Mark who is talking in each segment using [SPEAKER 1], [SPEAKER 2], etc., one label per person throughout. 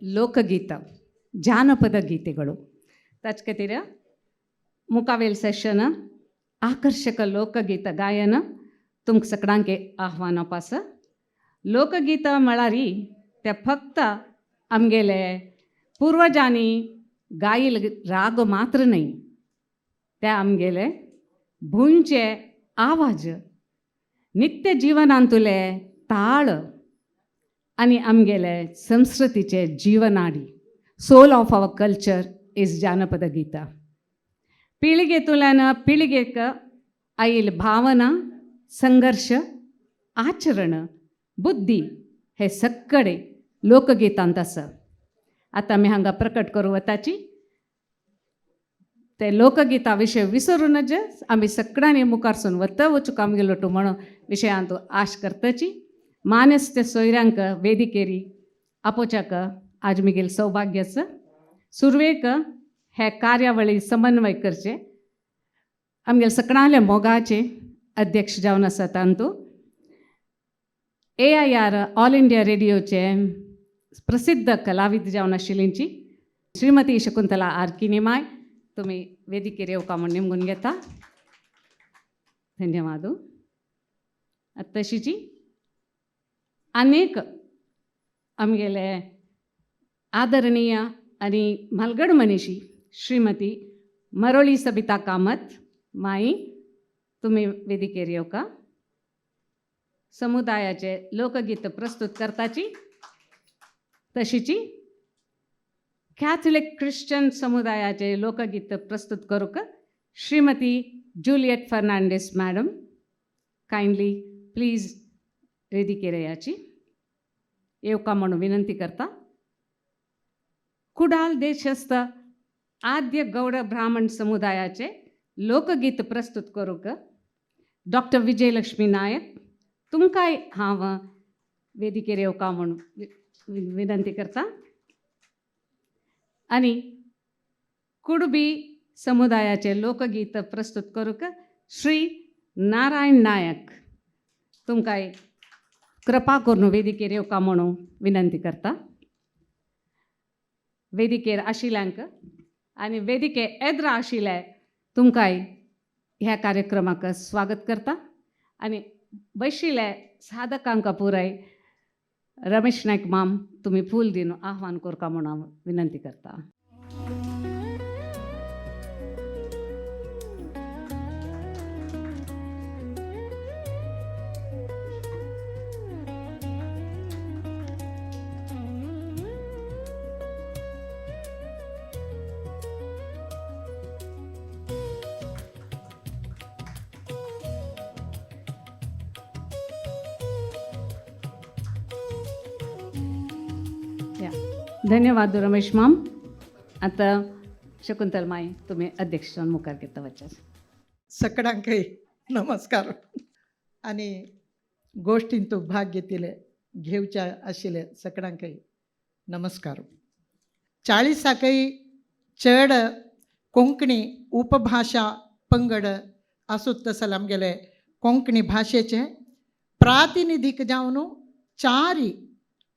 [SPEAKER 1] ಲೋಕಗೀತ, ಜಾನಪದ ಗೀತೆಗಳು. ತಚ್ಕತಿರ ಮುಕಾವೇಲ್ ಸೆಷನ್ ಆಕರ್ಷಕ ಲೋಕಗೀತ ಗಾಯನ तुमकां सगळ्यांक आव्हान पास. लोकगीत म्हळ्यार ते फक्त आमगेले पुर्वजांनी गायल राग मात्र न्हय, ते आमगेले भुंयचे आवाज, नित्य जिवनांतुले ताळ आनी आमगेले संस्कृतीचे जिवनाडी. Soul of our culture is जानपद Gita. पिळगेंतल्यान पिळगेक आयल भावना, संघर्ष, आचरण, बुद्धी हे सगळे लोकगीतांत आसा. आतां आमी हांगा प्रकट करूं वताची ते लोकगीता विशय विसरू नज. आमी सगळ्यांनी मुखार सून वता वचूंक आमगेलो टू म्हणून विशयांत आश करताची. मानेस्त सोयऱ्यांक वेदिकेरी आपोवच्याक आज मिगेल सौभाग्याचं. सुरवेक हे कार्यावळी समन्वय करचे आमगेले सगळ्यांले मोगाचे अध्यक्ष जावन आसा तांतू AIR all India रेडिओचे प्रसिद्ध कलाविद जावन आशिल्लींची श्रीमती शकुंतला आर किनीमाय, तुमी वेदिकेर येवका म्हूण निमगून घेता. धन्यवाद. तशीची अनेक आमगेले आदरणीय आनी म्हालगड मनीशी श्रीमती मरोळी सबिता कामत माई, तुमी वेदिकेर येवका. समुदायाचे लोकगीत प्रस्तुत करताची. तशीची कॅथलिक क्रिश्चन समुदायाचे लोकगीत प्रस्तुत करूंक श्रीमती जुलियट फर्नांडीस मॅडम, कायंडली प्लीज वेदिकेर येयाची, येवका म्हणून विनंती करता. कुडाल देशस्थ आद्य गौड ब्राह्मण समुदायाचे लोकगीत प्रस्तुत करूंक डॉक्टर विजयलक्ष्मी नायक, तुमकांय हांव वेदिकेर येवका म्हूण विनंती करता. आनी कुडबी समुदायाचे लोकगीत प्रस्तुत करूंक श्री नारायण नायक, तुमकांय कृपा करून वेदिकेर येवका म्हणून विनंती करता. वेदिकेर आशिल्ल्यांक आनी वेदिके एद्रा आशिल्ले तुमकांय ह्या कार्यक्रमाक स्वागत करता. आनी बशिल्ले साधकांक पुराय रमेश नायक माम, तुमी फूल दिवन आव्हान करका म्हणून हांव विनंती करता. धन्यवाद रमेश माम. आतां शकुंतल माई, तुमी अध्यक्ष जावन मुखार घेता वचात.
[SPEAKER 2] सगळ्यांकय नमस्कार आनी गोश्टींत भाग घेतिले घेवच्या आशिल्ले सगळ्यांकय नमस्कार. 40कय चड कोंकणी उपभाशा पंगड आसूत तसले आमगेले कोंकणी भाशेचे प्रातिनिधीक जावन चारी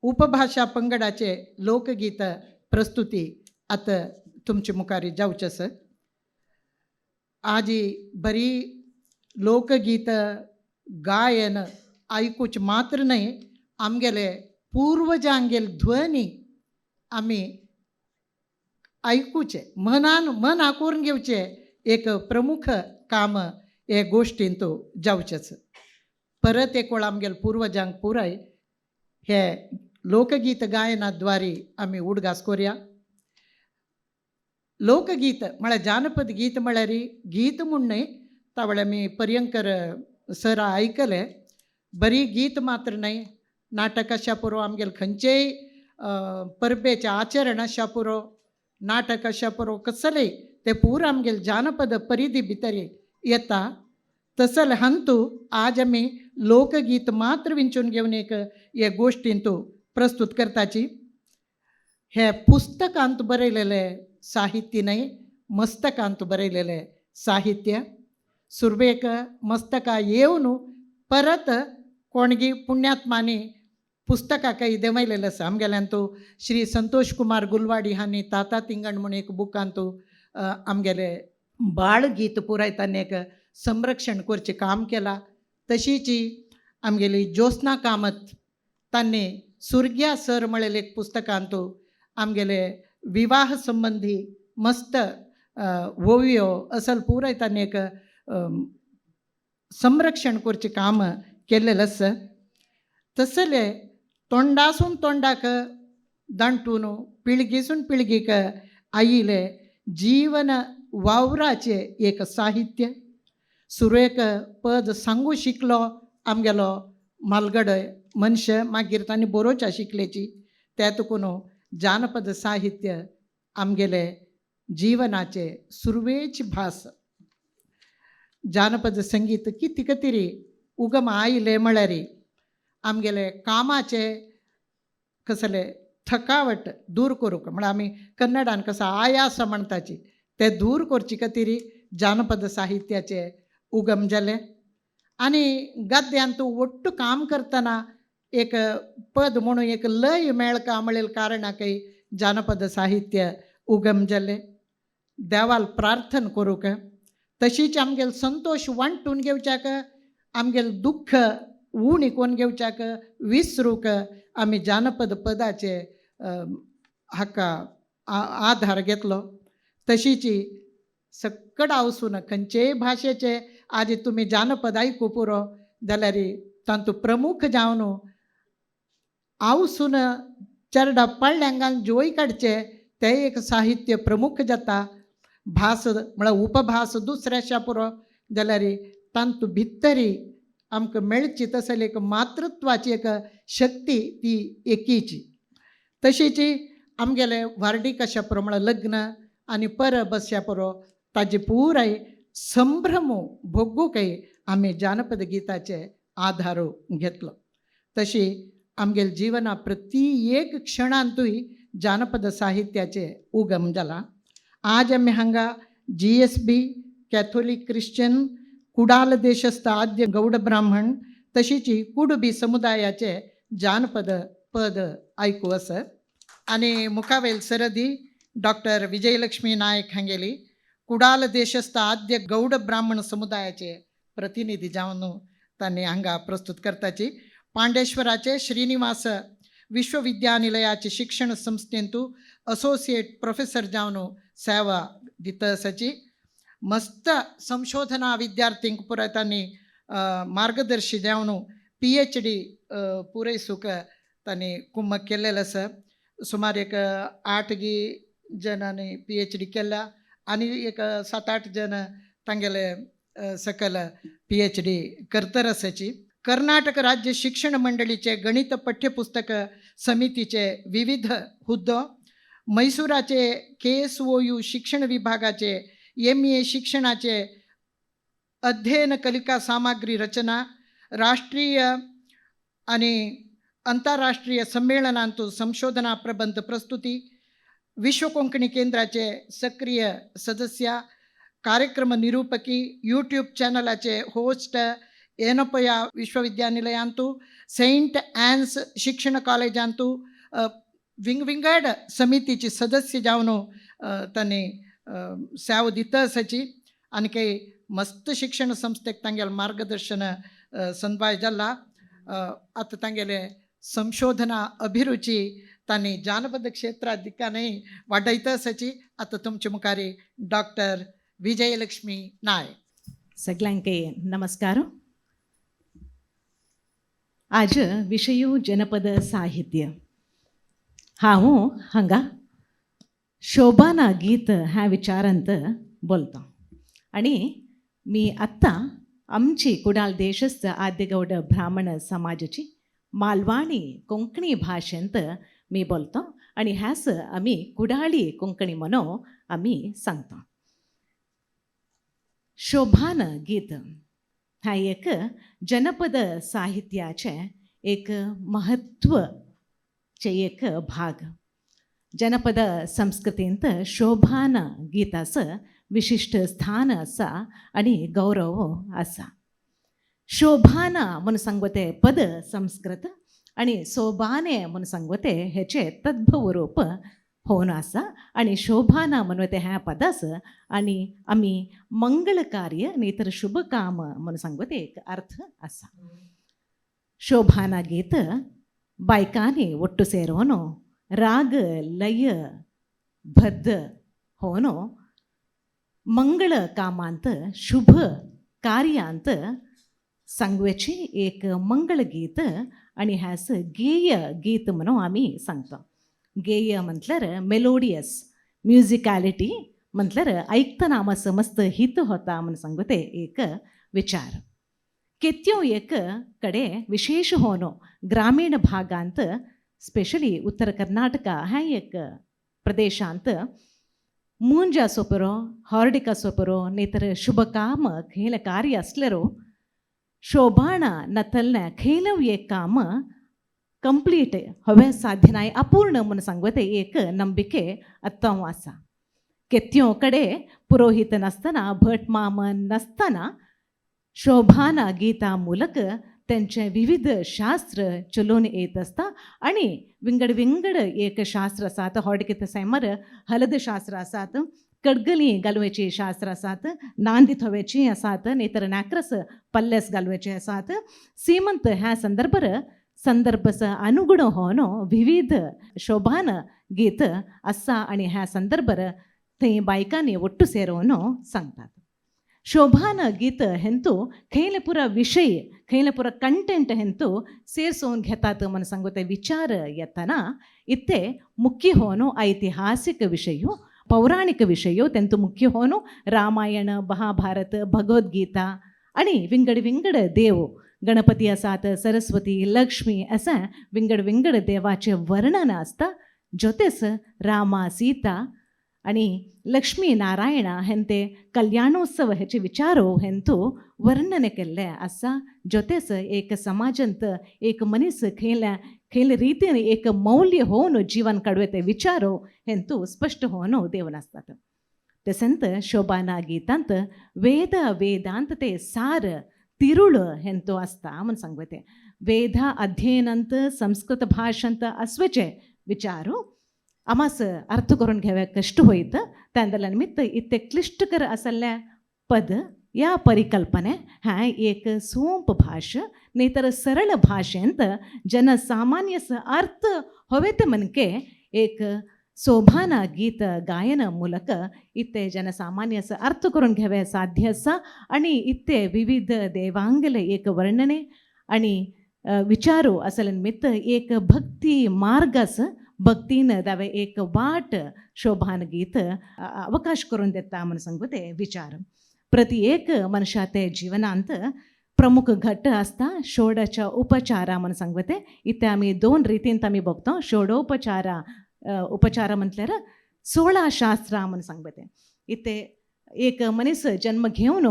[SPEAKER 2] उपभाशा पंगडाचे लोकगीत प्रस्तुती आतां तुमचे मुखार जावचें आसा. आजी बरी लोकगीत गायन आयकूच मात्र न्हय, आमगेले पुर्वजांगेल ध्वनी आमी आयकुचे, मनान मन आकोरून घेवचें एक प्रमुख काम हे गोश्टींत जावचेंच. परत एक वेळ आमगेले पुर्वजांक पुराय हे लोकगीत गायनाद्वारे आमी उडगास करुया. लोकगीत म्हळ्यार जानपद गीत म्हळ्यार गीत म्हूण न्हय, तावळ आमी पर्यंकर सरा आयकले बरी गीत मात्र न्हय, नाटक आशा पुरो, आमगेले खंयचेय परबेचें आचरण आशा पुरो, नाटक आशा पुरो, कसलेय ते पूर आमगेले जानपद परिधी भितर येता. तसले हांतू आज आमी लोकगीत मात्र विंचून घेवन एक हे गोश्टींतू प्रस्तुत करताची. हे पुस्तकांत बरयलेले साहित्य न्हय, मस्तकांत बरयलेले साहित्य. सुरवेक मस्तका येवन परत कोणगी पुण्यात्मांनी पुस्तकाकय देंवयलेलें आसा. आमगेल्यान तूं श्री संतोष कुमार गुलवाडी हांणी ताता तिंगण म्हूण एक बुकांतू आमगेले बाळ गीत पुराय तांणी एक संरक्षण करचें काम केलां. तशीच आमगेली ज्योत्स्ना कामत तांणी सुर्ग्या सर म्हळेलें एक पुस्तकांतू आमगेले विवाह संबंदी मस्त ओवयो असल पुराय तांणी एक संरक्षण करचें काम केल्लेलें आसा. तसले तोंडासून तोंडाक दांटून पिळगेसून पिळगेक आयिल्ले जीवन वावराचें एक साहित्य. सुरवेक पद सांगू शिकलो आमगेलो म्हालगडे मनशां, मागीर तांणी बरोवच्या शिकलेची. ते तुकून जानपद साहित्य आमगेले जिवनाचे सुरवेची भास. जानपद संगीत कितें कितें उगम आयले म्हळ्यार आमगेले कामाचे कसले थकावट दूर करूंक, म्हळ्यार आमी कन्नडान कसो आयास म्हणटाची ते दूर करचे खातीर जानपद साहित्याचे उगम जालें. आनी गद्यांत ಒಟ್ಟು काम करतना एक पद म्हणून एक लय मेळका म्हणलें कारणाकय जानपद साहित्य उगम जालें. देवाल प्रार्थना करूंक, तशीच आमगेलो संतोश वांटून घेवच्याक, आमगेलें दुख्ख उणी कोन्न घेवच्याक, विसरूंक आमी जानपद पदाचे हाका आधार घेतलो. तशीच सक्कड आवसून खंयचेय भाशेचे आज तुमी जानपद आयकूं पुरो जाल्यार तातूंत प्रमुख जावन आवसून चेरडा पाळण्यांगान जोय काडचें तें एक साहित्य प्रमुख जाता. भास म्हळ्यार उपभास दुसऱ्या पुरो जाल्यार तातूंत भितरी आमकां मेळची तसली एक मातृत्वाची एक शक्ती ती एकीची. तशीच आमगेले व्हार्डीक अशा पुरो म्हळ्यार लग्न आनी परब अशा पुरो ताजे पुराय संभ्रम भोगूंकय आमी जानपद गिताचे आधार घेतलो. तशी आमगेले जिवना प्रति एक क्षणांतूय जानपद साहित्याचे उगम जाला. आज आमी हांगा GSB Catholic Christian Kudal Deshastha आद्य गौड ब्राह्मण तशीच कुडबी समुदायाचे जानपद पद आयकू आसा. आनी मुखावेल सरदी डॉक्टर विजयलक्ष्मी नायक हांगेली कुडाल देशस्थ आद्य गौड ब्राह्मण समुदायाचे प्रतिनिधी जावन तांणी हांगा प्रस्तुत करताची. पांडेश्वराचे श्रीनिवास विश्वविद्यानिलयाचे शिक्षण संस्थेंतू असोसिएट प्रोफेसर जावन सेवा दिता आसाची. मस्त संशोधना विद्यार्थींक पुराय तांणी मार्गदर्शी जावन PhD पुरयसूक तांणी कुमक केल्लेलें आसा. सुमार एक 8 गी जणांनी PhD केल्या आनी एक 7-8 जण तांगेले सकल PhD करतर आसाची. कर्नाटक राज्य शिक्षण मंडळीचे गणित पाठ्यपुस्तक समितीचे विविध हुद्दो, मैसुराचे KSOU शिक्षण विभागाचे MA शिक्षणाचे अध्ययन कलिका सामग्री रचना, राष्ट्रीय आणि आंतरराष्ट्रीय संमेलनांतू संशोधना प्रबंध प्रस्तुती, विश्व कोंकणी केंद्राचे सक्रिय सदस्य, कार्यक्रम निरूपकी, यूट्यूब चॅनलाचे होस्ट, येनोपया विश्वविद्यानिलयांतू, सेंट ॲन्स शिक्षण कॉलेजांतू विंगविंगड समितीची सदस्य जावन तांणी सेवा दिता आसाची. आनी काही मस्त शिक्षण संस्थेक तांगेलें मार्गदर्शन संदबाय जाला. आतां तांगेले संशोधना अभिरुची तांणी जानपद क्षेत्रात दिकानय वाडयता आसाची. आतां तुमचे मुखार डॉक्टर विजयलक्ष्मी नायक.
[SPEAKER 3] सगळ्यांक नमस्कार. आज विषयो जनपद साहित्य. हांव हांगा शोभाना गीत ह्या विचारांत बोलता आणि मी आत्तां आमची कुडाळ देशस्थ आद्यगौड ब्राह्मण समाजाची मालवाणी कोंकणी भाशेंत मी बोलतो आणि ह्यास आमी कुडाळी कोंकणी म्हणून आमी सांगता. शोभान गीत हा एक जनपद साहित्याचे एक महत्वचे एक भाग. जनपद संस्कृतींत शोभान गीताचं विशिश्ट स्थान आसा आनी गौरव आसा. शोभाना म्हणून सांगता तें पद संस्कृत आनी सोबाने म्हूण सांगवते हेचें तद्भव रूप होवन आसा आनी शोभाना म्हणून ते ह्या पदास आनी आमी मंगल कार्य न्ही तर शुभ काम म्हणून सांगवते एक अर्थ आसा. शोभाना गीत बायकांनी ಒಟ್ಟು ಸೇರೋನು ರಾಗ ಲಯ ಬದ್ಧ होनो मंगळ कामांत शुभ कार्यांत सांगवेचें एक मंगळ गीत आनी ह्यास गेय गीत म्हणून आमी सांगता. गेय म्हटल्यार मेलोडियस म्युजिकॅलिटी म्हटल्यार ऐकतना आमकां मस्त हित होता म्हूण सांगू ते एक विचार. केत्यो एक कडे विशेष होनो ग्रामीण भागांत स्पेशली उत्तर कर्नाटका ह्या एक प्रदेशांत मूंज आसोपरो हॉर्डिक आसोपरो न्ही तर शुभ काम खंयलें कार्य आसलेरो शोभाणा नतल्लें खंयलें एक काम कंप्लीट हवें साध्य नाय अपूर्ण म्हूण सांगू ते एक नंबिके आतां आसा. केत्यो कडे पुरोहित नासतना भट मामन नासतना शोभाना गीता ಮೂಲಕ तेंचें विविध शास्त्र चलोवन येत आसता आनी विंगड विंगड एक शास्त्र आसात. हॉडकित सायमर हलद शास्त्र आसात, कडगली घालुवेची शास्त्र आसात, नांदी थोवेची आसात, न्ही तर नाक्रस पल्लेस घालुवेचे आसात. सीमंत ह्या संदर्भार संदर्भस अनुगुण होनो विविध शोभान गीत आसा आनी ह्या संदर्भार थंय बायकांनी ಒಟ್ಟು ಸೇರೋನು सांगतात. शोभान गीत हेंतू खंयले पुरा विशय खंयले पुरा कंटेंट हेंतू सेरसोवन घेतात म्हूण सांगू ते विचार येतना इत्ते मुख्य होनो ऐतिहासिक विशय पौराणिक विशय तेंतू मुख्य होनो रामायण महाभारत भगवद्गीता आनी विंगड विंगड देव गणपती आसात सरस्वती लक्ष्मी अशें विंगड विंगड देवाचें वर्णन आसता. जोतेस रामा सीता आनी लक्ष्मी नारायण हेंते कल्याणोत्सव हेचे विचारो हेंतू वर्णन केल्लें आसा. जोतेस एक समाजांत एक मनीस खंयल्या खंयले रितीन एक मौल्य होवन जीवन काडुये ते विचारो हेंतू स्पश्ट होवन देवन आसतात. तशेंच शोभाना गीतांत वेद वेदांत ते सार तिरुळ हेंतू आसता म्हूण सांगू ते वेद अध्ययनांत संस्कृत भाशांत आसवेचे विचारो आमास अर्थ करून घेवया कश्ट होयत. तांदला निमित्त इतले क्लिश्टकर आसल्या पद या परिकल्पने ह्या एक सोंप भाश न्ही तर सरळ भाशेंत जनसामान्य अर्थ हवे ते मनके एक शोभाना गीत गायन ಮೂಲಕ इत्ते जनसामान्य अर्थ करून घेवे साध्य आसा. आनी इत्ते विविध देवांगले एक वर्णने आनी विचारो आसले निमित्त एक भक्ती मार्ग आसा. भक्तीन दावे एक वाट शोभान गीत अवकाश करून देता म्हूण सांगू ते विचार. प्रति एक मनशा ते जिवनांत प्रमुख घट्ट आसता षोडच्या उपचारा म्हूण सांगू ते. इथे आमी दोन रितीन आमी बघतो षोडोपचारा उपचारा म्हटल्यार 16 शास्त्रां म्हूण सांगू ते. इथे एक मनीस जन्म घेवन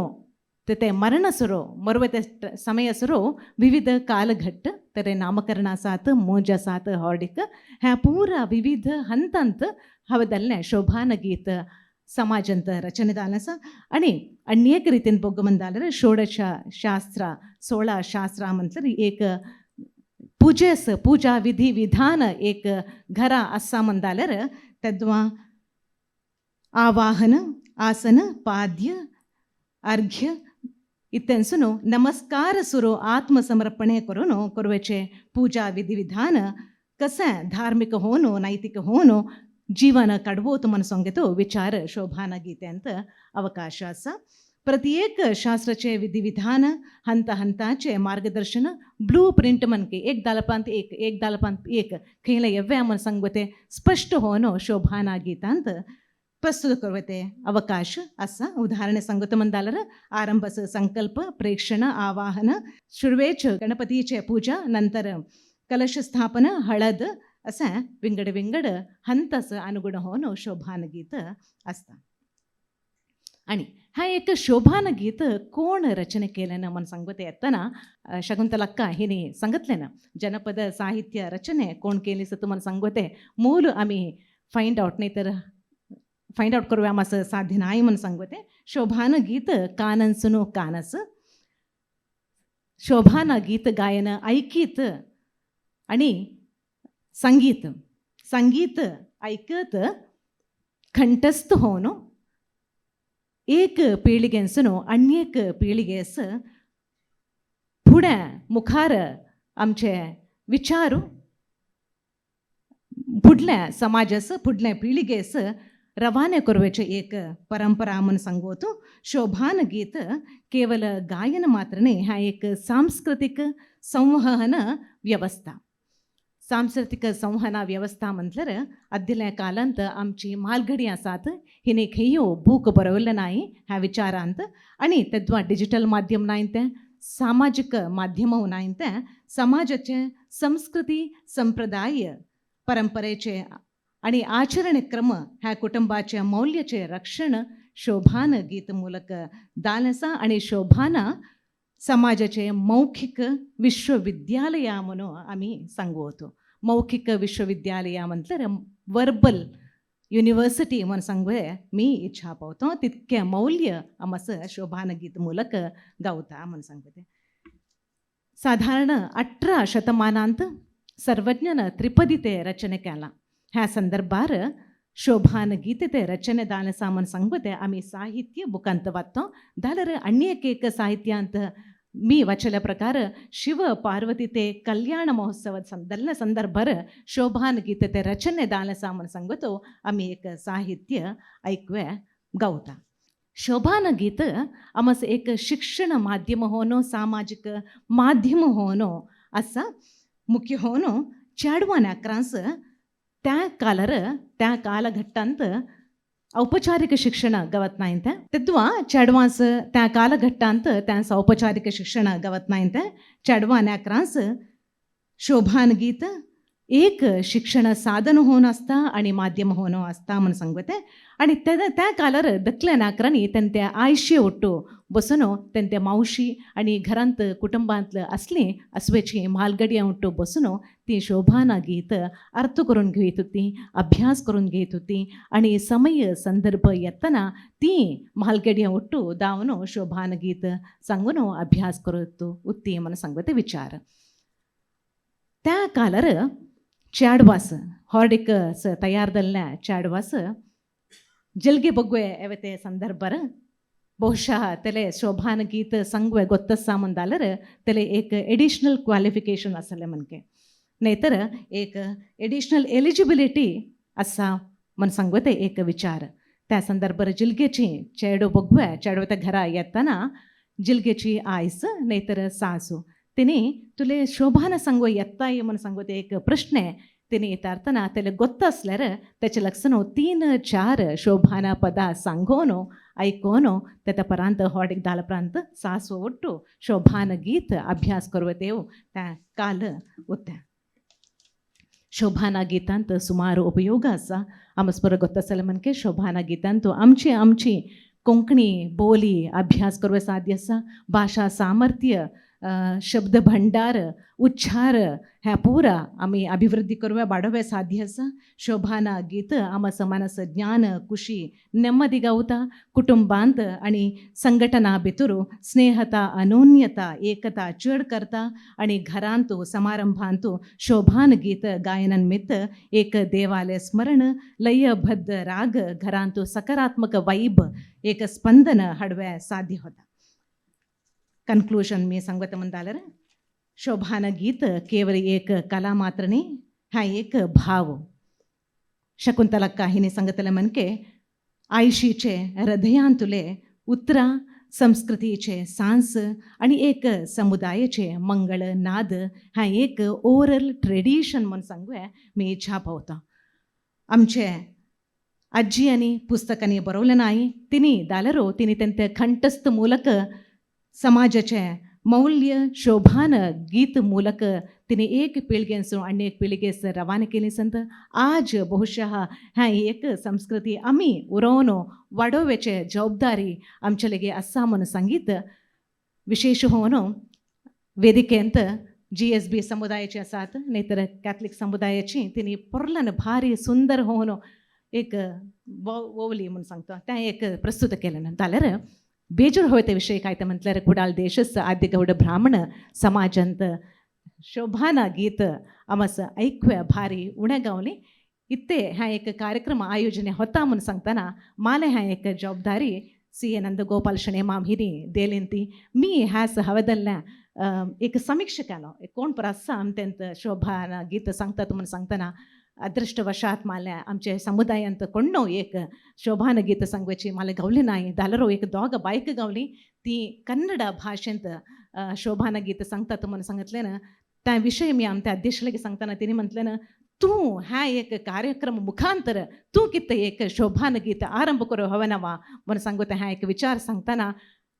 [SPEAKER 3] ते ते मरण सुरो मरवे ते समय सुरो विविध कालघट्ट तर नामकरण आसात मोज आसात हॉर्डिक ह्या पुरा विविध हंतांत हांवें जाल्लें शोभान गीत समाजांत रचने जालें आसा. आनी आनी एक रितीन बघ जाल्यार षोडश शास्त्र 16 शास्त्रां म्हटल्यार एक पुजेस पुजा विधी विधान एक घरा आसा म्हण जाल्यार तेद्वा आवाहन आसन पाद्य अर्घ्य इत्तेन्सुनु नमस्कार सुरू आत्मसमर्पणे करून करवेचे पूजा विधी विधान कसें धार्मिक होनु नैतिक होनु जीवन काडवोत म्हण सांगेतो विचार शोभाना गीतेंत अवकाश आसा. प्रत्येक शास्त्राचे विधिविधान हंत हंताचे मार्गदर्शन ब्लू प्रिंट मनके एक दालपांत एक एक दालपांत एक खंयले येव्या म्हण सांगते स्पश्ट होनो शोभाना गीतांत प्रस्तुत करवते अवकाश आसा. उदाहरण सांगतो म्हण जाल्यार आरंभस संकल्प प्रेक्षण आवाहन सुरवेच गणपतीचे पूजा नंतर कलश स्थापन हळद अशें विंगड विंगड हंतस अनुगुण होवन शोभान गीत आसता. आनी हा एक शोभान गीत कोण रचने केलें ना म्हण सांगता येतना शकुंतलक्का हिणी सांगतलें ना जनपद साहित्य रचने कोण केली सो म्हण सांगते मूल आमी फायंड आवट न्ही तर फायंड आवट करूया मातसो साध्य नाय म्हण सांगते. शोभान गीत कानन्सुनु कानस शोभान गीत गायन ऐकीत आनी संगीत संगीत आयकत कंठस्थ होवन एक पिळगेंसून आनी एक पिळगेस फुडें मुखार आमचे विचार फुडल्या समाजास फुडल्या पिळगेस रवाने करवेचे एक परंपरा म्हूण सांगोत. शोभान गीत केवल गायन मात्र न्ही, ह्या एक सांस्कृतीक संवहन व्यवस्था. सांस्कृतीक संवहना व्यवस्था म्हटल्यार आदल्या कालांत आमची मालघडी आसात हिने खंयो बूक बरयल्लें नाय ह्या विचारांत आनी तेद्वा डिजिटल माध्यम नाय, तें सामाजीक माध्यम नाय, तें समाजाचे संस्कृती संप्रदाय परंपरेचे आनी आचरण क्रम ह्या कुटुंबाचे मौल्याचे रक्षण शोभान गीत मूलक दाल आसा. आनी शोभाना समाजाचे मौखिक विश्वविद्यालया म्हणून आमी सांगू होतो. मौखिक विश्वविद्यालया म्हटल्यार वर्बल युनिवर्सिटी म्हूण सांगुये मी इच्छा पावतो. तितकें मौल्य आमस शोभान गीत मूलक गावता म्हूण सांगता. साधारण 18 शतमानांत सर्वज्ञन त्रिपदी ते रचने केलां. ह्या संदर्भार शोभान गीते ते रचने दान सामान सांगते आमी साहित्य बुकांत वाचतो. जाल्यार आनी एक एक साहित्यांत मी वाचल्या प्रकार शिव पार्वती ते कल्याण महोत्सव दल्ल संदर्भार शोभान गीते ते रचने दान सामान सांगतो आमी एक साहित्य ऐकवे गावता. शोभान गीत आमस एक शिक्षण माध्यम होनो, सामाजिक माध्यम होनो आसा. मुख्य होनो चेडवान अक्रांस त्या कालर त्या कालघट्टांत औपचारिक शिक्षण गवत नाय तें तेद्वा चेडवांस त्या कालघट्टांत त्यांस औपचारिक शिक्षण गवत नाय तें चेडवान अक्रांस शोभान गीत एक शिक्षण साधन होवन आसता आनी माध्यम होवन आसता म्हूण सांगता. आनी त्या कालार दकल्या नाकरांनी तेंच्या आयशे ಒಟ್ಟು बसून तेंच्या मावशी आनी घरांत कुटुंबांतलं असलीं असवेची म्हालगड्यां ಒಟ್ಟು बसून ती शोभाना गीत अर्थ करून घेत होती, अभ्यास करून घेत होती. आनी समय संदर्भ येतना ती म्हालगड्यां ಒಟ್ಟು दावन शोभान गीत सांगून अभ्यास करत उत्ती म्हूण सांगता विचार. त्या कालार चेडवास हॉर्डिक तयार जाल्ल्या चेडवास जल्गे बग्वे एवते संदर्भार ಬಹುಶಃ ತೆಲೆ ಶೋಭಾನ ಗೀತ ಸಂಗುವೆ ಗೊತ್ತಸ್ಸಾ ಮುಂದಾಲರ್ ತೆಲೆ एक एडिशनल क्वालिफिकेशन आसलें मनके नाहीतर एक एडिशनल एलिजिबिलिटी आसा म्हण सांगू ते एक विचार. त्या संदर्भार जिलगेची चेडो बगवे चेडो त्या घरा येतना जिलगेची आयस नाहीतर सासू तिने तुले शोभान सांगू येताय म्हण सांगू ते एक प्रश्न तिने विचारतना तेले ಗೊತ್ತ आसल्यार तेचे लक्षण 3-4 शोभाना पदा सांगोन ऐकोन तेता परांत हॉडिक दाल प्रांत सासू ಒಟ್ಟು ಶೋಭಾನ ಗೀತ ಅಭ್ಯಾस करवतेव त्या काल उत्या. शोभाना गीतांत सुमार उपयोग आसा. आमस बरो ಗೊತ್ತಾಸಲ್ಲ मनके शोभाना गीतांत आमची आमची कोंकणी बोली अभ्यास करवे साध्य आसा. भाशा सामर्थ्य, शब्द भंडार, उच्चार ह्या पुरा आमी अभिवृद्धी करूया वाडोवया साध्य आसा. शोभाना गीत आमस मानस ज्ञान खुशी नेम्मदी गावता. कुटुंबांत आनी संघटना भितर स्नेहता, अनोन्यता, एकता चड करता. आनी घरांत समारंभांत शोभान गीत गायन निमित्त एक देवालय स्मरण, लयबद्ध राग घरांत सकारात्मक वैब एक स्पंदन हाडवे साध्य होता. कन्क्लूजन मी सांगता म्हणटाल्यार शोभान गीत केवल एक कला मात्र न्ही, हा एक भाव. शकुंतलक्का हिने सांगतले मनके आयशीचे हृदयांतुले उतरां, संस्कृतीचे सांस आनी एक समुदायाचे मंगळ नाद हा एक ओरल ट्रेडिशन म्हूण सांगूया मी इच्छा पावता. आमचे आजी आनी पुस्तकांनी बरवलें नाय तिनी दालरो तिनी तेंचे कंठस्थ मूलक समाजाचे मौल्य शोभान गीत मूलक तिने एक पिळगेंसून आनी एक पिळगेस रवाना केली संत आज बहुशः ह्या एक संस्कृती आमी उरोवन वाडोवचे जबाबदारी आमचे लगे आसा म्हूण सांगीत. विशेष होवन वेदिकेंत GSB समुदायाचे आसात न्ही तर कॅथलीक समुदायाची तिनी पोरलान भारी सुंदर होवन एक ओवली म्हूण सांगता तें एक प्रस्तुत केलें. जाल्यार बेजोड होय ते विशय काय ते म्हटल्यार कुडाळ देशस आद्यगौड ब्राह्मण समाजांत शोभाना गीत आमस ऐकव्या भारी उणें गावली. इत्ते ह्या एक कार्यक्रम आयोजने होता म्हणून सांगतना माले ह्या एक जबाबदारी सी ए नंदगोपाल शणे माम हिरी देलेंती मी ह्यास हवेदल्ल्या एक समीक्षकानो कोण पर आसा आमतेंत शोभाना गीत सांगतात म्हणून सांगतना ಅದೃಷ್ಟವಶಾತ್ ಮಾಲೆ आमचे समुदायांत कोण्णो एक शोभान गीत सांगवाची माले गावली नाही दालरो एक दोग बायक गावली ती कन्नड भाशेंत शोभान गीत सांगतात म्हणून सांगितलें ना त्या विशय मी आमच्या अध्यक्षलागे सांगताना तिने म्हटलें ना तूं ह्या एक कार्यक्रम मुखांतर तूं कितें एक शोभान गीत आरंभ करू हवं ना वा म्हणून सांगता ह्या एक विचार सांगताना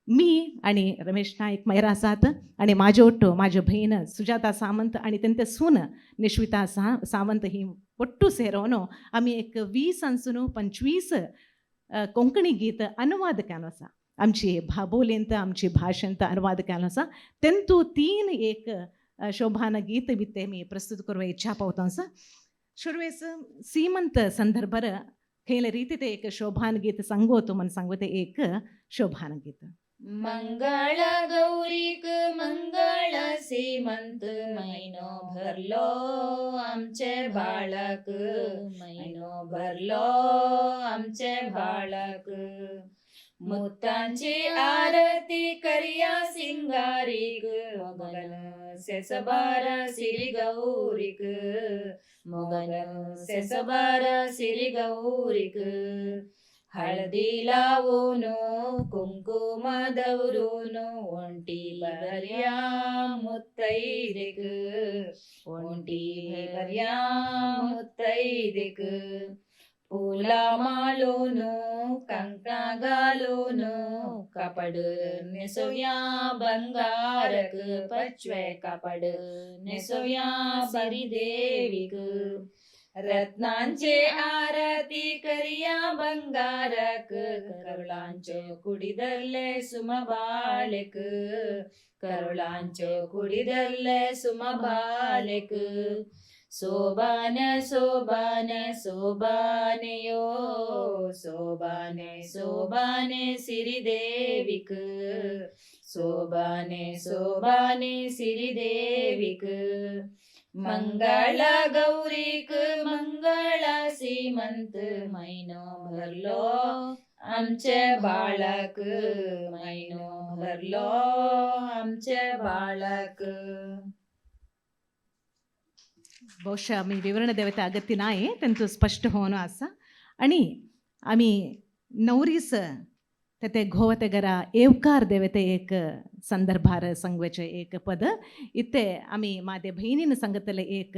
[SPEAKER 3] मी आणि रमेश नाईक मैरा आसात आणि माझे ओट्टू माझे बहीण सुजाता सामंत आणि तेंचे सून निश्विता सावंत ही ಒಟ್ಟು ಸೇರೋನು आमी एक 20 अंसून 25 कोंकणी गीत अनुवाद केलो आसा. आमची बोलींत आमची भाशेंत अनुवाद केलो आसा. तेंतू 3 एक शोभान गीत वित्ते मी प्रस्तुत करूं इच्छा पावता आसा. सुरवेस सीमंत संदर्भर खंयले रीती ते एक शोभान गीत सांगोत म्हण सांगोते एक शोभान गीत.
[SPEAKER 4] मंगळ गौरीक मंगळ सीमंत मैनो भरलो आमचे बाळक मैनो भरलो आमचे बाळक मुत्तांची आरती करया सिंगारीक मोगन सेसबार सिरी गौरीक मोगन सेसबार सिरी गौरीक हळदी लावून कुंकुम दवरून ओंटी भरया मुत्तैदेक ओंटी भरया मुत्तैदेक फुला माळून कंकणा घालून कापड नेसोया बंगारक पचवे कापड नेसोया सिरी देवीक रत्नांचे आरती करिया बंगारक करुळांच्यो कुडी धरले सुमबालेक करुळांच्यो कुडी धरले सुमबालेक सोबान सोबान सोबानयो सोबाने सोबाने सिरी देवीक सोबाने सोबाने सिरी देवीक मंगळ गौरीक मंगळ सीमंत मैनो भरलो आमचे बाळक मैनो भरलो आमचे बाळक.
[SPEAKER 3] ಬಹುಶಃ आमी विवरण देवता अगत्य नाही तेंचो स्पश्ट होवन आसा. आनी आमी नवरीस ते घोवते घरा येवकार देवते एक संदर्भार सांगवेचे एक पद इते आमी मादे भयणीन सांगतले एक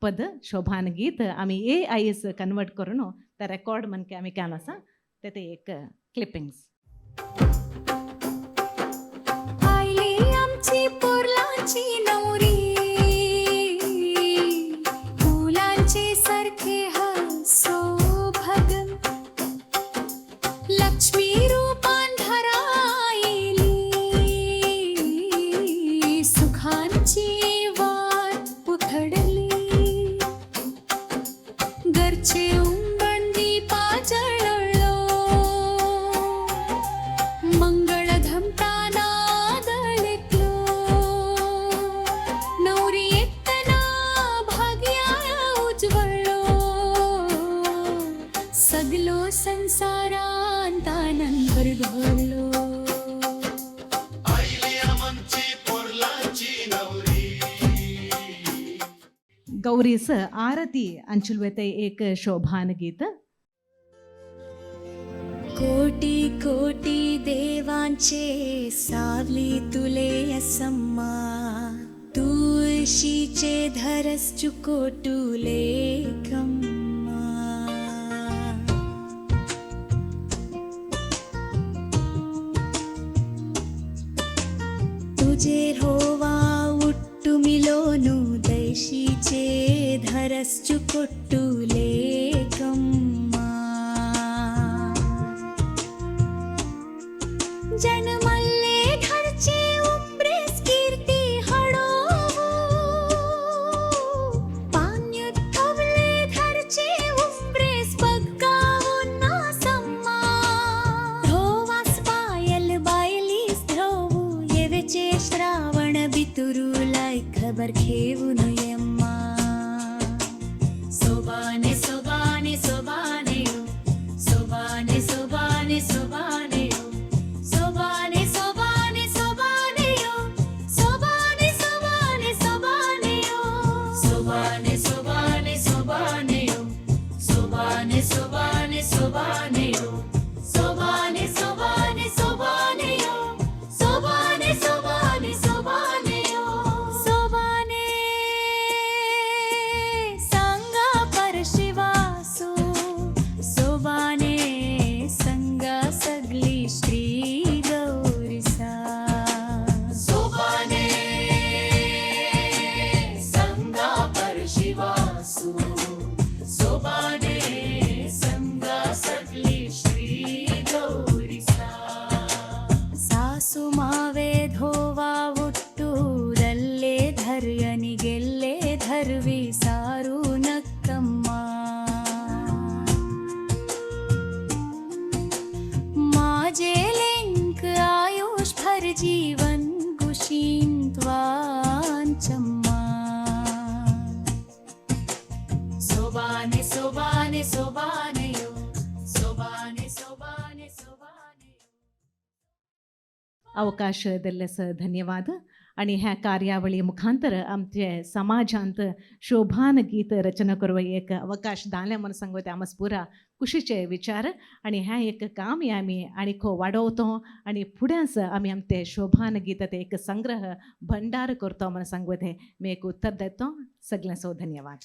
[SPEAKER 3] पद शोभान गीत आमी ए आयस कन्वर्ट करून ते रेकॉर्ड मनके आमी केलो आसा ते एक क्लिपिंग्स.
[SPEAKER 5] आयली आमची पोरलाची नवरी फुलांचे सारखे हसो भग लक्ष्मी रूपान धरायली सुखांची वाट उघडली घरचे उंबण दीपा जळलो मंगळ धमताना दळकलो नवरी येतना भाग्या उज्वळलो सगलो संसारांत आनंद भरलो.
[SPEAKER 6] आयली आमची पोरलाची नवरी.
[SPEAKER 3] गौरीस आरती अंचुलवेते एक शोभान गीत.
[SPEAKER 5] कोटी कोटी देवांचे सावली तुले असम्मा तुळशीचे धरस चुकोटुले कम्मा. तुझे रोवा उट्टु मिलोनु दैशीचे धरस चुकोटुले कम्मा. जन्मल्ले घरचे उंब्रेस कीर्ती हडोवू पान्युत्थवले घरचे उंब्रेस बग्गावून नासम्मा धोवास पायल बायलीस ध्रोवू येवेचे श्रावण बितुरुलाय खबर खेव. सोबाने सोबाने सोबाने यो, सोबाने सोबाने सोबाने यो, सोबाने सोबाने सोबाने यो, सोबाने सांगा परशिवासू, सोबाने संगा सगली श्री गौरीसा, सोबाने संगा परशिवासू, सोबाने संगा सगली श्री गौरीसा. सासु मावे धोवा उट्टूरल्ले धर्यनि गेल्ले धर्वी सारू नक्कम्मा, माझे लिंक आयुष भर जीवन कुशींत्वांचम्मा, सोबाने सोबाने सोबाने यो, सोबाने सोबाने सोबाने.
[SPEAKER 3] ಅವಕಾಶ दिल्ल्यास धन्यवाद. आणि ह्या कार्यावळी मुखांतर आमचे समाजांत शोभान गीत रचना करूं एक अवकाश दाले म्हणून सांगता आमस पुरा कुशीचे विचार. आणि ह्या एक काम हे आमी आनी खो वाडोवतो आणि फुड्यांस आमी आमचे शोभान गीत ते एक संग्रह भंडार करतो म्हणून सांगता मी एक उत्तर देतो. सगळ्यांचो धन्यवाद.